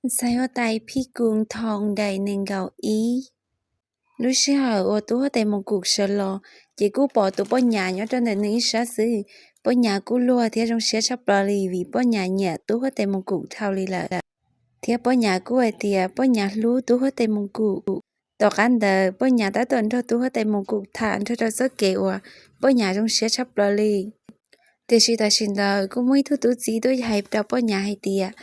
Ntxhais huab tais Phij Koos thaum daim nees nkaum ib. Lub sij hawm uas tub huab tais Moos Kum sawv los, ces kuj pom tus poj nyav nyob rau ntawm nws ib sab xwb. Poj nyav kuj luag thiab zoo siab tshaj plaws li vim poj nyav nyiam tub huab tais Moos Kum dhau li lawm. Thiab poj nyav kuj hais tias poj nyav hlub tub huab tais Moos Kum. Tom qab ntawd poj nyav tab tom nrog tub huab tais Moos Kum tham nrog rau txoj kev uas poj nyav zoo siab tshaj plaws li. Tiam sis tam sim ntawd kuj muaj ib tug tub txib tuaj hais rau poj nyav hais tias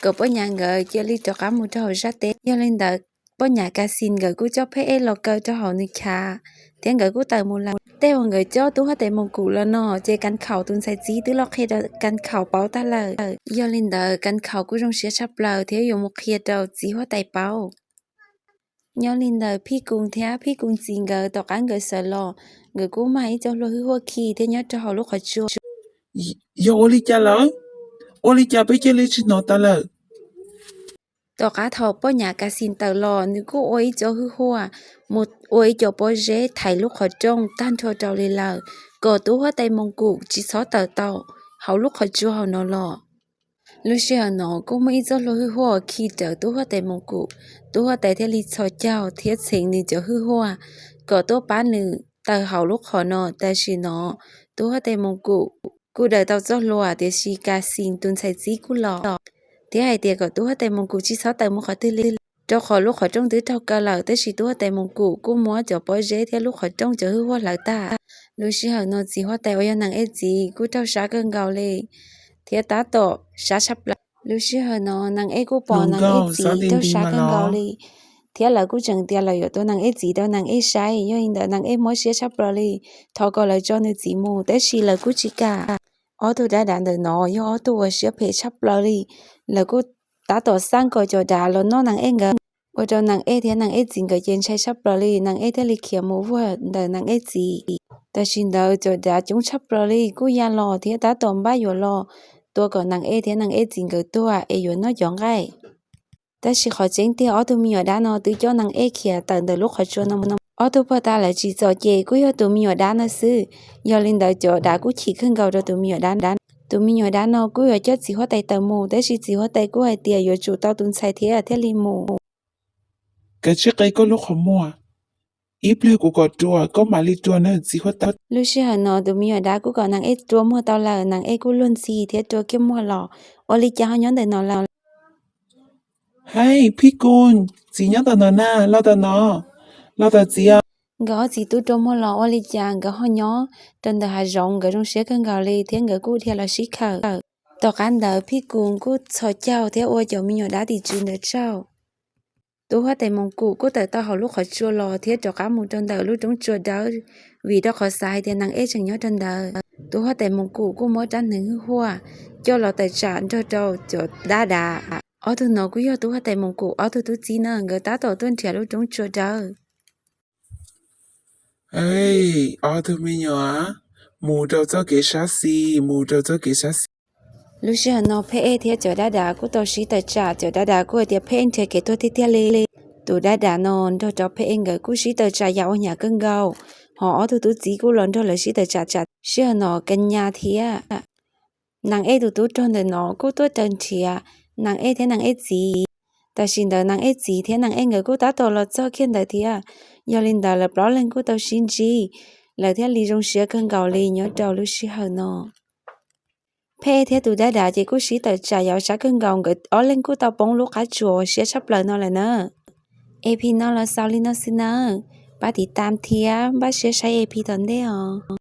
kom poj nyav nkawd cia li rov qab mus rau hauv zaj teb. Yog li ntawd poj nyav Kas Xis nkawd kuj coj Phej Ej los kaw rau hauv nws chav, thiab nkawd kuj tawm mus lawm. Tej uas nkawd coj tub huab tais Moos Kum los no ces Kas Khaum tus ntxhais txib twb los qhia rau Kas Khaum paub tag lawm. Yog li ntawd Kas Khaum kuj zoo siab tshaj plaws thiab yuav mus qhia rau txiv huab tais paub. Nyob li ntawd Phij Koos thiab Phij Koos txiv nkawd tom qab nkawd sawv los, nkawd kuj mag ib co hlua hwj huaj khi thiab nyob rau hauv lub qhov tsua. Yog ua li cas lawm? Ua li cas peb cia li tsis hnov tas lawm? Tom qab thaum poj nyav Kas Xis tawm los, nws kuj ua ib co hwj huaj mus ua ib co pob zeb thaiv lub qhov rooj tag nrho rau li lawm, kom tub huab tais Moos Kum tsis txhob tawm tau hauv lub qhov tsua hauv no los. Lub sij hawm no kuj muaj ib txoj hlua hwj huaj khi rawv tub huab tais Moos Kum, tub huab tais thiaj li txhos caug thiab txheev nws cov hwj huaj kom tuaj pab nws tawm hauv lub qhov no. Tam sim no tub huab tais Moos Kum kuj daws tau txoj hlua, tiam sis Kas Xis tus ntxhais txib kuj los thiab hais tias kom tub huab tais Moos Kum tsis txhob tawm mus qhov twg li, rau qhov lub qhov rooj twb raug kaw lawm. Tab sis tub huab tais Moos Kum kuj muab cov pob zeb thiab lub qhov rooj cov hwj huaj hlawv tag. Lub sij hawm no txiv huab tais uas yog Nees Ej txiv kuj raug sab kawg nkaus li, thiab tab tom sab tshaj plaws. Lub sij hawm no Nees Ej kuj pom Nees Ej txiv raug sab kawg nkaus li, thiab lawv kuj tseem tias lawv yuav tua Nees Ej txiv rau Nees Ej saib. Yog li ntawd Nees Ej mob siab tshaj plaws li, thov kom lawv tso nws txiv mus, tab sis lawv kuj tsis kam. Ob tug dab dav ntawm no yog ob tug uas siab phem tshaj plaws li, lawv kuj tab tom xaj nkaus cov dav los noj Nees Ej nkawd, ua rau Nees Ej thiab Nees Ej txiv nkawd ces ntshai tshaj plaws li. Nees Ej thiaj li khiav mus vuag ntawm Nees Ej txiv. Tam sim ntawd cov dav coob tshaj plaws li kuj ya los thiab tab tom npaj yuav los tua kom Nees Ej thiab Nees Ej txiv nkawd tuag es yuav noj cov nqaij. Tab sis qhov tseeb tiag ob tug me nyuam dab no twb coj Nees Ej khiav tawm ntawm lub qhov tsua no. Ob tug pog tas lawv tsim txom ces kuj yog tus me nyuam dab no xwb. Yog li ntawd cov dav kuj chim kawg nkaus rau tus me nyuam dab. Tus me nyuam dab no kuj yuav coj txiv huab tais tawm mus, tab sis txiv huab tais kuj hais tias yuav tsum tau tus ntxhais thiab thiaj li mus. Kav tsij qe koj lub qhov muag, ib pliag kuv kom rua koj mam li rua na txiv huab tais. Lub sij hawm no tus me nyuam dab kuj kom Nees Ej rua muag tau lawm, Nees Ej kuj luag ntxhi thiab rua kiag muag los. Ua li cas ho nyob ntawm no lawm? Hais, Phij Koos, txiv nyob tom no na, los tom no, los tom txiv. Nkawd ob txiv tub rua muag los ua li cas nkawd ho nyob rau ntawm hav zoov, nkawd zoo siab kawg nkaus li thiab nkawd kuj dhia los sib khawm. Tom qab ntawd Phij Koos kuj txhos caug thiab ua cov me nyuam dab tim tswv ntawd tsaug. Tub huab tais Moos Kum kuj tawm tau hauv lub qhov tsua los thiab rov qab mus rau ntawm lub roob tsua dawb, vim rau qhov xav hais tias Nees Ej tseem nyob rau ntawd. Tub huab tais Moos Kum kuj muab rab hneev hwj huaj coj los tawm tsam nrog rau cov dab dav. Ob tug no kuj yog tub huab tais Moos Kum ob tug tub txib na, nkawd tab tom tuaj nrhiav lub roob tsua dawb. Ob tug me nyuam, mus rau txoj kev sab xis, mus rau txoj kev sab xis. Lub sij hawm no Phej Ej thiab cov dab dav kuj tau sib tawm tsam, cov dab dav kuj hais tias Phej Ej nrhiav kev tuag tiag tiag li. Tus dab dav no nrog rau Phej Ej nkawd kuj sib tawm tsam yam uas hnyav kawg nkaus, ho ob tug tub txib kuj los nrog lawv sib tawm tsam tsam. Sij hawm no Ka Nyas thiab Nees Ej tus tub rog ntawm no kuj tuaj raws nrhiav Nees Ej thiab Nees Ej txiv. Tam sim ntawd Nees Ej txiv thiab Nees Ej nkawd kuj tab tom los txog kiag ntawd thiab. Yog li ntawd lawv plaub leeg kuj tau sib ntsib, lawv thiaj li zoo siab kawg nkaus li nyob rau lub sij hawm no. Phej Ej thiab tus dab dav ces kuj sib tawm tsam yam uas sab kawg nkaus, nkawd ob leeg kuj tau poob lub qab tsuas uas siab tshaj plaws no lawm na. E P no los xaus li no xwb nawb, pab tiv tam thiab npaj siab saib E P tom ntej os.